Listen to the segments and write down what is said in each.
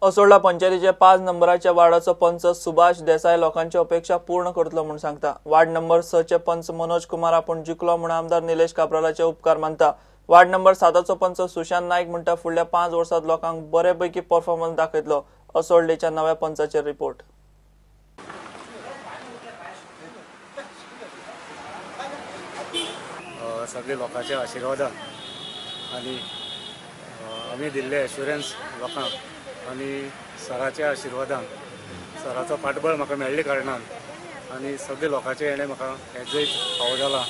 असोल्डा पंचायतीच्या 5 नंबराच्या वार्डाचो पंच सुभाष देसाय लोकांच्यो अपेक्षा पूर्ण करतलो म्हूण सांगता। वार्ड नंबर 6 चे पंच मनोज कुमार आपूण जिखलो म्हूण आमदार निलेश काब्रालाचे उपकार मानता। वार्ड नंबर 7चो पंच सुशांत नायक म्हणटा फुडल्या 5 वर्सात लोकांक बरेपैकी परफॉर्मन्स दाखयतलो। असोल्डेच्या नव्या पंचाचेर रिपोर्ट। सगळे लोकांच्या आशिर्वादान आनी आमी दिल्ले एश्युरन्स लोकांक आनी सराच्या आशिर्वादान सराचो पाठबळ म्हाका मेळ्ळे कारणान आनी सगळे लोकांचे हेणें म्हाका हें जैत फावो जाला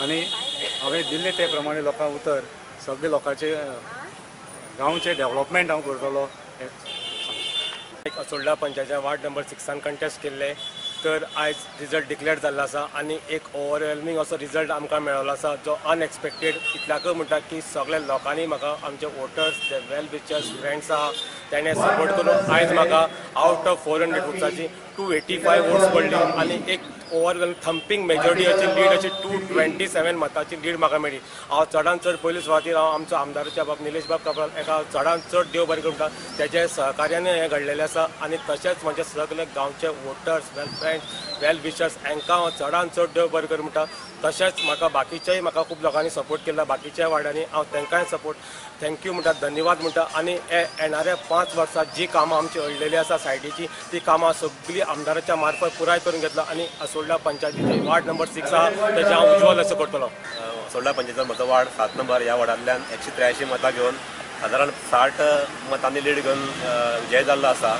आनी हांवें दिल्ले ते प्रमाणे लोकांक उतर सगळे लोकांचे गांवचे डेव्हलपमेंट हांव करतलो हें सांगता। असोल्डा पंचायतीच्या वार्ड नंबर 6 कंटेस्ट केल्ले तर आयज रिजल्ट डिक्लेअर जाल्लो आसा आनी एक ओवरवेल्मिंग असो रिजल्ट आमकां मेळ्ळो आसा जो अनएक्सपेक्टेड इतल्याकूय म्हणटा की सगळ्या लोकांनी म्हाका आमचे वोटर्स जे वेल विशर्स फ्रेंड्स आहा तेणें सपोर्ट करून आयज म्हाका आउट ऑफ 400 वोट्साची 285 वोट्स पडली आनी एक ओवरवेल्म थंपींग मेजॉरिटी अशी लीड अशी 227 मताची लीड म्हाका मेळ्ळी। हांव चडान चड पयली सुवातीर हांव आमचो आमदाराच्या बाब निलेश बाब काब्राल एका चडान चड देव बरें करूं म्हणटा तेजे सहकार्यान हें घडलेलें आसा आनी तशेंच म्हजे सगळे गांवचे voters well friends well wishers हांकां हांव चडान चड देव बरें करूं म्हणटा। तशेंच म्हाका बाकीचेय म्हाका खूब लोकांनी सपोर्ट केला बाकीच्या वार्डांनी हांव तांकांय सपोर्ट thank you म्हणटा धन्यवाद म्हणटा आनी हे येणाऱ्या 5 वर्सां जी कामां आमची अडलेली आसा सायडीची ती कामां सगळीं आमदाराच्या मार्फत पुराय करून घेतला आनी असोल्डा पंचायतीचे वार्ड नंबर 6 आहा तेजें हांव उज्वल असो करतलो। असोल्डा पंचायतीचो म्हजो वार्ड 7 नंबर ह्या वार्डांतल्यान 183 मतां घेवन सादारण 60 मतांनी लीड घेवन विजय जाल्लो आसा।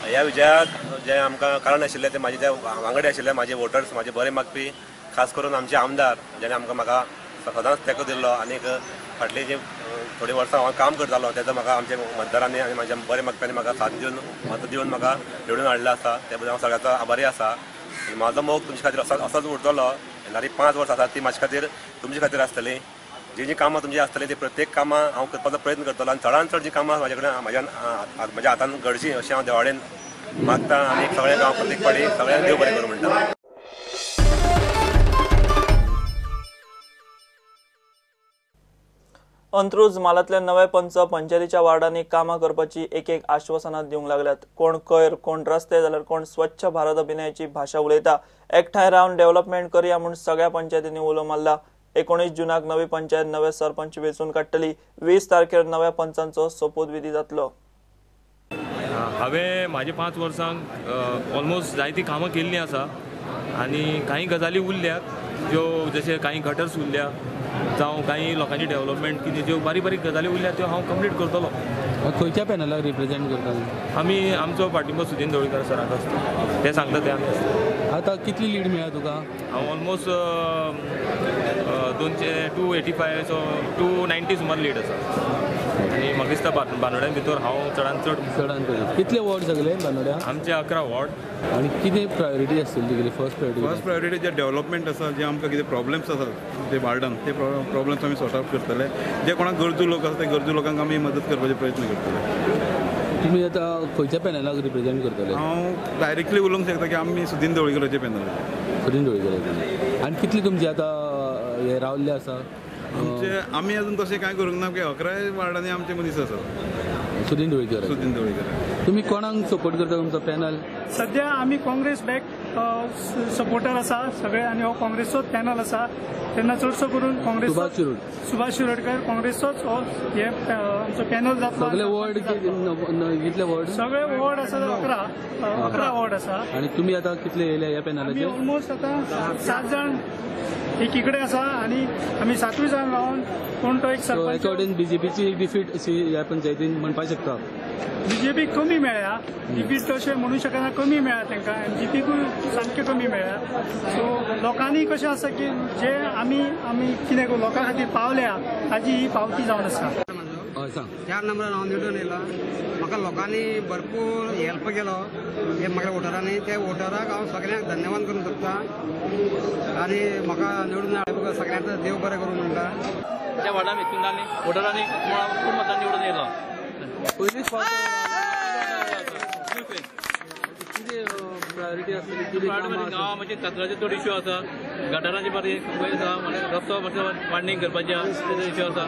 ह्या विजयाक जे आमकां कारण आशिल्लें ते म्हाजे जे वांगडी आशिल्ले म्हाजे वोटर्स म्हाजे बरे मागपी खास करून आमचे आमदार जेणे आमकां म्हाका सदांच तेंको दिल्लो आनी फाटलीं जी थोडीं वर्सां हांव काम करतालो तेजो म्हाका आमच्या मतदारांनी आनी म्हाज्या बरे मागप्यांनी म्हाका साथ दिवन मत दिवन म्हाका निवडून हाडलें आसा ते बद्दल हांव सगळ्यांचो आभारी आसा। आनी म्हाजो मोग तुमचे खातीर असोच उरतलो। येणारी 5 वर्सां आसात ती म्हाजे खातीर तुमचे खातीर आसतली। जी जी कामां तुमची आसतली ती प्रत्येक कामां हांव करपाचो प्रयत्न करतलो आनी चडान चड जी कामां म्हाजे कडेन म्हाज्या हातान घडची अशें हांव देवा कडेन मागता आनी सगळ्यांक हांव प्रत्येक फावटी सगळ्यांक देव बरें करूं म्हणटा। अंत्रुज म्हालांतले नवे पंच पंचायतीच्या वार्डांनी कामां करपाची एक एक आश्वासनां दिवंक लागल्यात। कोण कोयर कोण रस्ते जाल्यार कोण स्वच्छ भारत अभियानाची भाशा उलयता। एकठांय रावन डेव्हलपमेंट करया म्हूण सगळ्या पंचायतींनी उलो मारला। 19 जूनाक नवी पंचायत नवे सरपंच वेंचून काडटली। 20 तारखेर नव्या पंचांचो सोपूतविधी जातलो। हांवें म्हाज्या 5 वर्सांक ऑलमोस्ट जायतीं कामां केल्लीं आसा आनी कांय गजाली उरल्यात ज्यो जशे कांय गटर्स उरल्या जावं कांय लोकांची डेव्हलपमेंट कितें ज्यो बारीक बारीक गजाली उरल्या त्यो हांव कंप्लीट करतलो। खंयच्या पॅनलाक रिप्रेझेंट करता? आमी आमचो पाठिंबो सुदीन ढवळीकर सराक आसता ते सांगता ते आमी आसता। आतां कितली लीड मेळ्ळा तुका? हांव ऑलमोस्ट 285 सो 290 सुमार लीड आसा आनी म्हाका दिसता बांदोड्या भितर हांव चडान चड चडान चड। कितले वॉर्ड सगळे बांदोड्या? आमचे 11 वॉर्ड। आनी कितें प्रायोरिटी आसतली तुगेली? फर्स्ट प्रायोरिटी फर्स्ट प्रायोरिटी जे डेव्हलपमेंट आसा जे आमकां कितें प्रॉब्लम्स आसात ते वार्डान ते प्रॉब्लम्स आमी सॉर्ट आवट करतले। जे कोणाक गरजू लोक आसा ते गरजू लोकांक आमी मदत करपाचे प्रयत्न करतले। तुमी आतां खंयच्या पॅनलाक रिप्रेझेंट करतले? हांव डायरेक्टली उलोवंक शकता की आमी सुदीन ढवळीकराचे पॅनल। सुदीन ढवळीकराचे। आनी कितले तुमचे आतां हे रावल्ले आसा? आमचे आमी अजून तशें कांय करूंक ना की 11 वार्डांनी आमचे मनीस आसात। सुदीन ढवळीकर। सुदीन ढवळीकर। तुमी कोणाक सपोर्ट करता तुमचो पॅनल? सद्या आमी काँग्रेस बॅक सपोर्टर आसा सगळे आनी हो काँग्रेसचोच पॅनल आसा तेन्ना चडसो करून काँग्रेस सुभाष शिरोडकर काँग्रेसचोच हो हे आमचो पॅनल जातलो। सगळे वॉर्ड कितले वॉर्ड? सगळे वॉर्ड आसा 11 वॉर्ड आसा। आनी तुमी आतां कितले येयले ह्या पॅनलाचेर? ऑलमोस्ट आतां 7 जाण एकीकडे आसा आनी आमी 7 जाण रावन कोण तो एक सरपंच। हेच्या वटेन बीजेपीची डिफीट अशी ह्या पंचायतीन म्हणपाक शकता? बीजेपी कमी मेळ्ळ्या, डिफीट तशें म्हणू शकना, कमी मेळ्ळ्या तांकां, एमजीपीकूय सामकें कमी मेळ्ळ्या। सो लोकांनी कशें आसा की जे आमी आमी कितें लोकां खातीर पावल्या ताजी ही पावती जावन आसा। 4 नंबरान हांव निवडून येयला। म्हाका लोकांनी भरपूर हेल्प केलो हे म्हाका वोटरांनी, त्या वोटराक हांव सगळ्यांक धन्यवाद करूंक सोदता आनी म्हाका निवडून हाडपा सगळ्यांचो देव बरें करूं म्हणटा। त्या वार्डान वेंचून वोटरांनी खूब मतांनी निवडून येयलो। पयलीच फावट कितें प्रायोरिटी आसतली? गांवा म्हणजे कचऱ्याचे चड इश्यू आसा, गटारांची बारीक आसा, रस्तो मातसो वांडींग करपाची आसा, तेजो इश्यू आसा।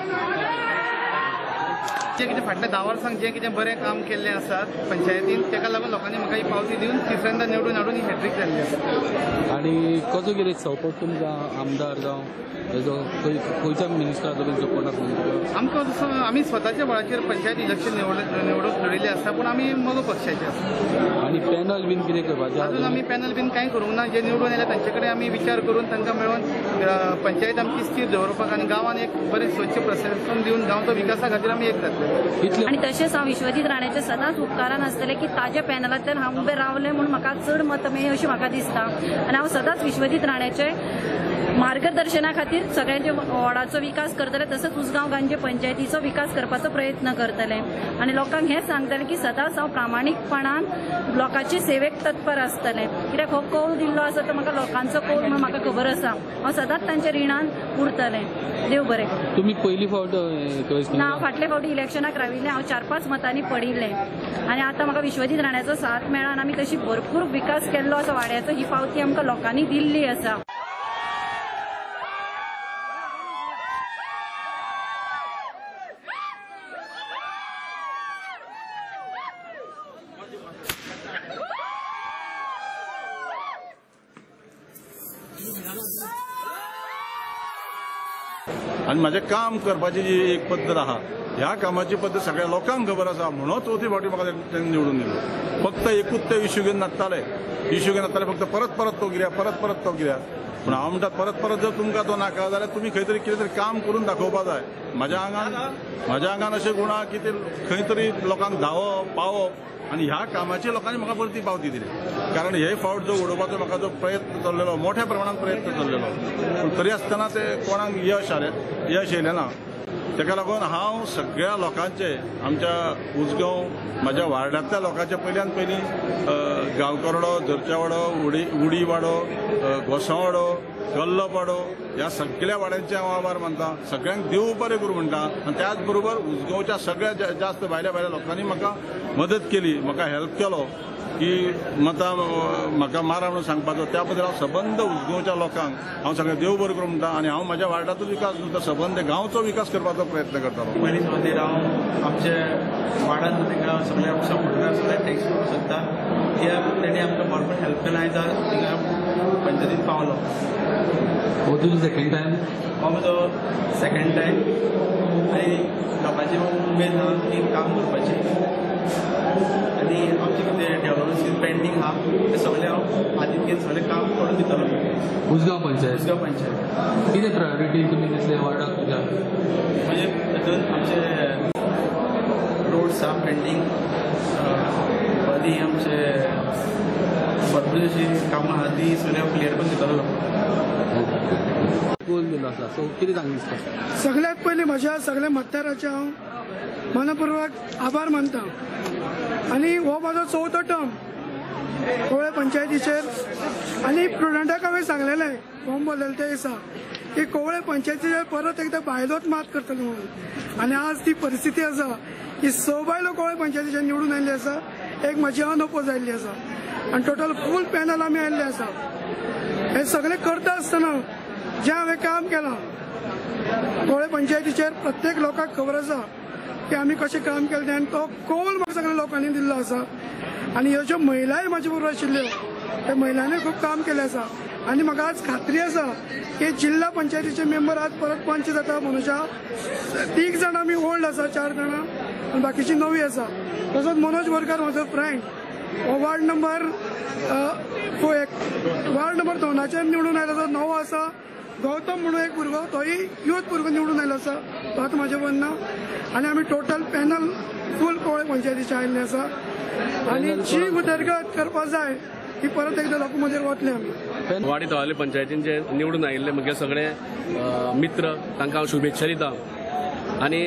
जें कितें फाटल्या 10 वर्सांक जें कितें बरें काम केल्लें आसा पंचायतीन ताका लागून लोकांनी म्हाका ही पावती दिवन तिसऱ्यांदा निवडून हाडून ही हॅट्रीक जाल्ली आसा. आनी कसो कितें सपोर्ट तुमकां आमदार जावं खंयच्या मिनिस्टराचो बीन सपोर्ट आसा? आमकां आमी स्वताच्या बळाचेर पंचायत इलेक्शन निवडणूक लढिल्ली आसा, पूण आमी मगो पक्षाचे आसा. आनी पॅनल बीन कितें करपाचें? अजून आमी पॅनल बीन कांय करूंक ना. जे निवडून आयले तांचे कडेन आमी विचार करून तांकां मेळून पंचायत आमची स्थिर दवरपाक आनी गांवान एक बरें स्वच्छ प्रशासन दिवन गांवचो विकासा खातीर आमी एक जातले. आनी तशेंच हांव विश्वजीत राण्याचे सदांच उपकारान आसतलें की ताज्या पॅनलांतल्यान हांव उबें रावलें म्हूण म्हाका चड मतां मेळ्ळीं अशें म्हाका दिसता. आनी हांव सदांच विश्वजीत राण्याचे मार्गदर्शना खातीर सगळ्यांच्या वॉर्डाचो विकास करतले, तसोच उसगांव गांजे पंचायतीचो विकास करपाचो प्रयत्न करतले. आनी लोकांक हें सांगतलें की सदांच हांव प्रामाणीकपणान लोकांचे सेवेक तत्पर आसतलें. कित्याक हो कौल दिल्लो आसा तो म्हाका लोकांचो कौल म्हूण म्हाका खबर आसा. हांव सदांच तांच्या रिणान उरतलें. देव बरें. तुमी पयली फावट? ना, हांव फाटले फावटी इलेक्शनाक राविल्लें. हांव 4-5 मतांनी पडिल्लें आनी आतां म्हाका विश्वजीत राण्याचो साथ मेळ्ळा आनी आमी तशी भरपूर विकास केल्लो आसा वाड्याचो. ही पावती आमकां लोकांनी दिल्ली आसा. आनी म्हाजें काम करपाची जी एक पद्दत आहा, ह्या कामाची पद्दत सगळ्या लोकांक खबर आसा, म्हणून चवथी फावटी म्हाका तेणी निवडून दिलो. फक्त एकूच ते इश्यू घेवन नाचताले, इश्यू घेवन नाचताले, फक्त परत परत तो कित्याक, परत परत तो कित्याक. पूण हांव म्हणटा परत परत जर तुमकां तो नाका जाल्यार तुमी खंय तरी कितें तरी काम करून दाखोवपा जाय. म्हाज्या आंगान अशे गूण आहा की ते खंय तरी लोकांक धांवप पावप आनी ह्या कामाची लोकांनी म्हाका परती पावती दिली. कारण हे फावट जो उडोवपाचो म्हाका जो प्रयत्न चल्लेलो, मोठ्या प्रमाणात प्रयत्न चल्लेलो, पूण तरी आसतना ते कोणाक यश येयलें ना. ताका लागून हांव सगळ्या लोकांचे, आमच्या उसगांव म्हाज्या वार्डांतल्या लोकांचे पयल्यान पयलीं गांवकरडो, झरच्यावाडो, उडीवाडो, गोसावाडो, कल्लपाडो ह्या सगळ्या वाड्यांचे हांव आभार मानता. सगळ्यांक देव बरें करूं म्हणटा. आनी त्याच बरोबर उसगांवच्या सगळ्या जास्त भायल्या भायल्या लोकांनी म्हाका मदत केली, म्हाका हेल्प केलो की मतां म्हाका मारा म्हणून सांगपाचो. त्या बद्दल हांव सबंद उसगांवच्या लोकांक हांव सगळें देव बरें करूं म्हणटा. आनी हांव म्हाज्या वार्डाचो विकास न्हू तर सबंद गांवचो विकास करपाचो प्रयत्न करतालो. पयलीं खातीर हांव आमच्या वार्डान तांकां सगळ्या सपोर्टरांक सगळ्यांक thanks करूंक सोदता. कित्याक तेणी आमकां भरपूर हेल्प केला आनी थिंगा पंचायतीन पावलो. हो तुजो सेकंड टायम? हो म्हजो सेकंड टायम. आनी लोकांची उमेद आहा की काम करपाची आनी आमचें कितें डेवलपमेंट कितें पेंडींग आहा तें सगळें हांव हातीन घेवन सगळें काम करून दितलो. उसगांव पंचायत? उसगांव पंचायत. कितें प्रायोरिटी तुमी दितले वार्डाक तुज्या? म्हणजे तातूंत आमचे रोड्स आहा पेंडींग आनी आमचे भरपूर अशीं कामां आहा ती सगळीं हांव क्लियर करून दितलो लोकांक. गोल दिलो आसा, सो कितें सांग दिसता? सगळ्यात पयलीं म्हज्या सगळ्या मतदाराचे हांव मनपूर्वक आभार मानता. आनी हो म्हाजो चवथो टर्म कोवळे पंचायतीचेर. आनी प्रुडंटाक हांवें सांगलेलें फॉर्म भरलेलें त्या दिसा की कोवळे पंचायतीचेर परत एकदां बायलोच मात करतले म्हणून. आनी आज ती परिस्थिती आसा की 6 बायलो कोवळे पंचायतीचेर निवडून आयिल्ली आसा, एक म्हजी अनओपोज आयिल्ली आसा आनी टोटल फूल पॅनल आमी आयिल्ले आसा. हें सगळें करता आसतना जें हांवें काम केलां कोवळे पंचायतीचेर प्रत्येक लोकांक खबर आसा की आमी कशें काम केलें तें. आनी तो कौल म्हाका सगळ्या लोकांनी दिल्लो आसा. आनी ह्यो ज्यो महिलाय म्हाजे बरोबर आशिल्ल्यो त्या महिलांनी खूब काम केलें आसा. आनी म्हाका आज खात्री आसा की जिल्हा पंचायतीचे मेंबर आज परत पंच जाता. मनोजा 3 जाणां आमी ओल्ड आसा, 4 जाणां आनी बाकीची नवी आसा. तसोच मनोज बोरकार म्हजो फ्रेंड हो वार्ड नंबर 1 वार्ड नंबर 2 निवडून आयलो आसा, नवो आसा. गौतम म्हणून एक भुरगो, तोय युथ भुरगो निवडून आयलो आसा, तो आतां म्हाजे बरोबर ना. आनी आमी टोटल पॅनल फूल कोवळे पंचायतीचे आयिल्ले आसा. आनी जी उदरगत करपा जाय ती परत एकदां लोकां मदीं वतले आमी. वाडी तळावली पंचायतीन जे निवडून आयिल्ले म्हगे सगळे मित्र तांकां हांव शुभेच्छा दिता. आनी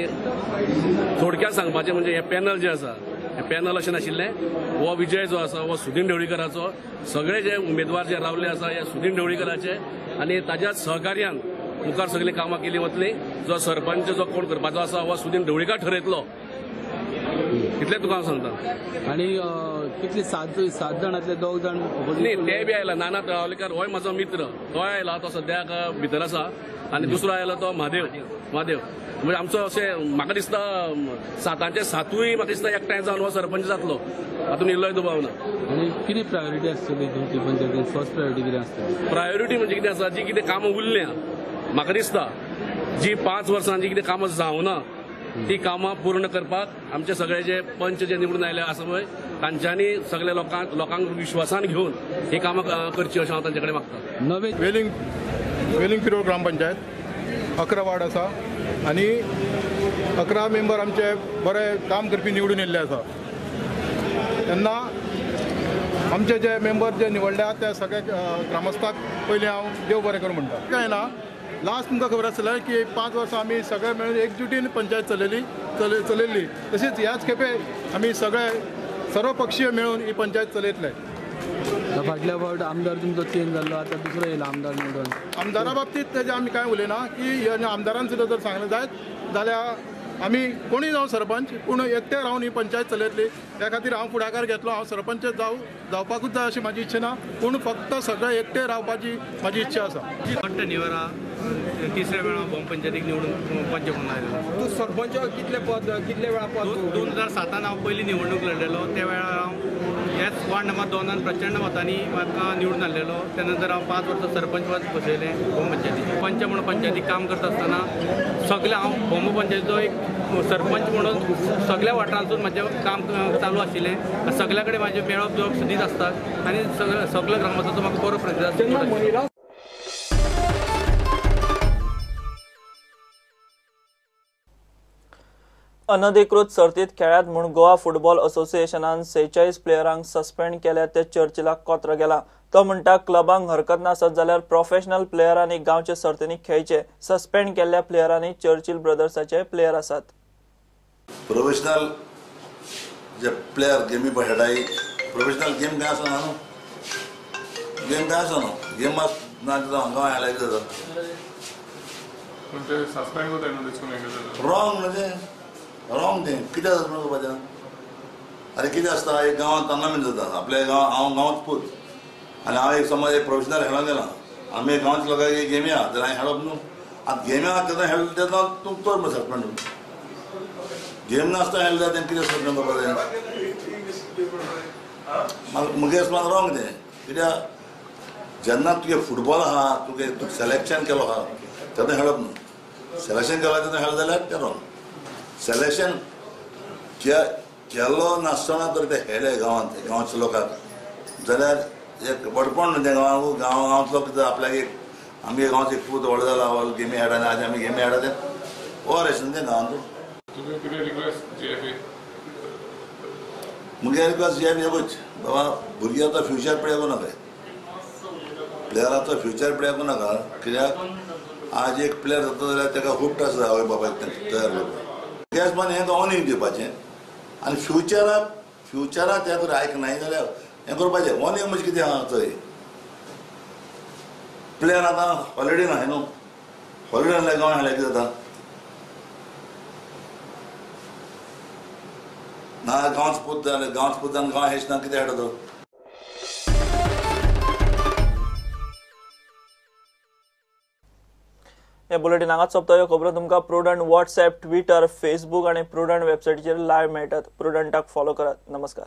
थोडक्यात सांगपाचें म्हणजे हें पॅनल जें आसा हें पॅनल अशें नाशिल्लें, हो विजय जो आसा हो सुदीन ढवळीकराचो. सगळे जे उमेदवार जे रावले आसा हे सुदीन ढवळीकराचे आनी ताज्या सहकार्यान मुखार सगळीं कामां केली वतली. जो सरपंच जो कोण करपाचो आसा हो सुदीन ढवळीकार ठरयतलो, इतलें तुका हांव सांगता. आनी कितले 7 जाणांतले 2 जाण न्ही ते बी आयला. नाना तळावलीकर होय म्हाजो मित्र, तोय आयला, तो सद्याक भितर आसा. आनी दुसरो आयलो तो म्हादेव. म्हादेव म्हणजे आमचो अशें म्हाका दिसता 7चे 7 म्हाका दिसता एकठांय जावन हो सरपंच जातलो, हातून इल्लोय दुबाव ना. आनी कितें प्रायोरिटी आसतली तुमची पंचायतीन? फर्स्ट प्रायोरिटी कितें आसतली? प्रायोरिटी म्हणजे कितें आसा, जी कितें कामां उरल्या म्हाका दिसता जी 5 वर्सां जी कितें कामां जावना ती कामां पूर्ण करपाक आमचे सगळे जे पंच जे निवडून आयले आसा पळय तांच्यांनी सगळे लोकांक विश्वासान घेवन ही कामां करची अशें हांव तांचे कडेन मागता. नवे वेलिंग पिरोळ ग्रामपंचायत 11 वार्ड आसा आनी 11 मेंबर आमचे बरे काम करपी निवडून येयल्ले आसा. तेन्ना आमचे जे मेंबर जे निवडल्या त्या सगळ्या ग्रामस्थाक पयलीं हांव देव बरें करूं म्हणटा. कांय ना, लास्ट तुमकां खबर आसतलें की 5 वर्सां आमी सगळे मेळून एकजुटीन पंचायत चलयल्ली. तशीच ह्याच खेपे आमी सगळे सर्वपक्षीय मेळून ही पंचायत चलयतले. फाटल्या फावट आमदार तुमचो चेंज जाल्लो, आतां दुसरो येयला आमदार निवडून. आमदारा बाबतींत तेजें आमी कांय उलयना की आमदारान सुद्दां जर सांगलें जायत जाल्यार आमी कोणूय जावं सरपंच पूण एकटे रावन ही पंचायत चलयतली. त्या खातीर हांव फुडाकार घेतलो. हांव सरपंच जावपाकूच जाय अशी म्हाजी इच्छा ना, पूण फक्त सगळे एकटे रावपाची म्हाजी इच्छा आसा. निवरा तिसऱ्या वेळा भोम पंचायतीक निवडून पंच म्हणून आयलो. तूं सरपंच कितले पद कितले वेळा पद? 2007 हांव पयली निवडणूक लढलेलो त्या वेळार हांव ह्याच वार्ड नंबर 2 प्रचंड मतांनी म्हाका निवडून आयलेलो. त्या नंतर हांव 5 वर्सां सरपंच पद बसयलें भोम पंचायतीचें. पंच म्हणून पंचायतीक काम करता आसतना सगळें हांव भोम पंचायतीचो एक सरपंच म्हणून सगळ्या वाठारांतून म्हाजें काम चालू आशिल्लें. सगळ्या कडेन म्हाजें मेळप जेवप सदींच आसता आनी सगळ्या ग्रामस्थांचो म्हाका बरो प्रतिसाद. अनधिकृत सर्तीत खेळ्यात म्हूण गोवा फुटबॉल असोसिएशनान 46 प्लेयरांक सस्पेंड केल्या ते चर्चिलाक कोत्र गेला. तो म्हणटा क्लबांक हरकत नासत जाल्यार प्रोफेशनल प्लेयरांनी गांवचे सर्तींनी खेळचे. सस्पेंड केल्ल्या प्लेयरांनी चर्चिल ब्रदर्साचे प्लेयर आसात. प्रोफेशनल जे प्लेयर गेमी खेळटाय, प्रोफेशनल गेम काय आसना न्हू, गेम काय आसना न्हू, गेम ना हांगा हायलायट जाता. रॉंग म्हणजे रॉंग तें कितें जाता म्हणून करपाचें. आरे कितें आसता एक गांवांत टॉर्नामेंट जाता, आपल्या गांव हांव गांवांत पूत आनी हांव एक समज एक प्रोफेशनल खेळोंक गेला, आमी गांवच्या लोकांक एक गेमी आहा जाल्यार हांवें खेळप न्हू. आतां गेमी आहा तेन्ना खेळ तेन्ना तूं कर मरे सस्पेंड. गेम नासतना खेळ्ळें जाल्यार तें कितें सस्पेंड करपाचें? म्हगे मात रॉंग तें. कित्याक जेन्ना तुगे फुटबॉल आहा, तुगे तूं सिलेक्शन केलो आहा तेन्ना खेळप न्हू. सिलेक्शन केलां तेन्ना खेळ्ळें जाल्यार तें रॉंग. सिलेक्शन केलो नासतना तर ते खेळ्ळे गांवांत गांवच्या लोकांक जाल्यार एक व्हडपण न्हू तें गांवांक. गांवांतलो कितें आपल्याक एक आमगे गांवचो एक पूत व्हड जाला गेमी खेळटा आज आमी गेमी खेळटा तें ओर आशिल्लें तें गांवांत. मुगे रिक्वेस्ट जीएफए एकूच, बाबा भुरग्याचो फ्युचर पळय करूं नाका, प्लेयराचो फ्युचर पळय करूं नाका. कित्याक आज एक प्लेयर जाता जाल्यार ताका खूब त्रास जाता आवय बापायक तयार करपाक. गॅस मान हें ऑनिंग दिवपाचें आनी फ्युचराक तें तर आयकनाय जाल्यार हें करपाचें. वॉर्निंग म्हणजे कितें आहा चोय, प्लेयर आतां हॉलिडे ना न्हू, हॉलिडे नाल्यार गांवां खेळ्ळ्यार कितें जाता? ना गांवच पूत जाल्यार गांवच पूत जावन गांव हेच ना कितें खेळटा तो? हे बुलेटिन हांगाच सोंपता. ह्यो खबरो तुमकां प्रुडंट वॉट्सएप, ट्विटर, फेसबूक आनी प्रुडंट वेबसायटीचेर लायव्ह मेळटात. प्रुडंटाक फॉलो करात. नमस्कार.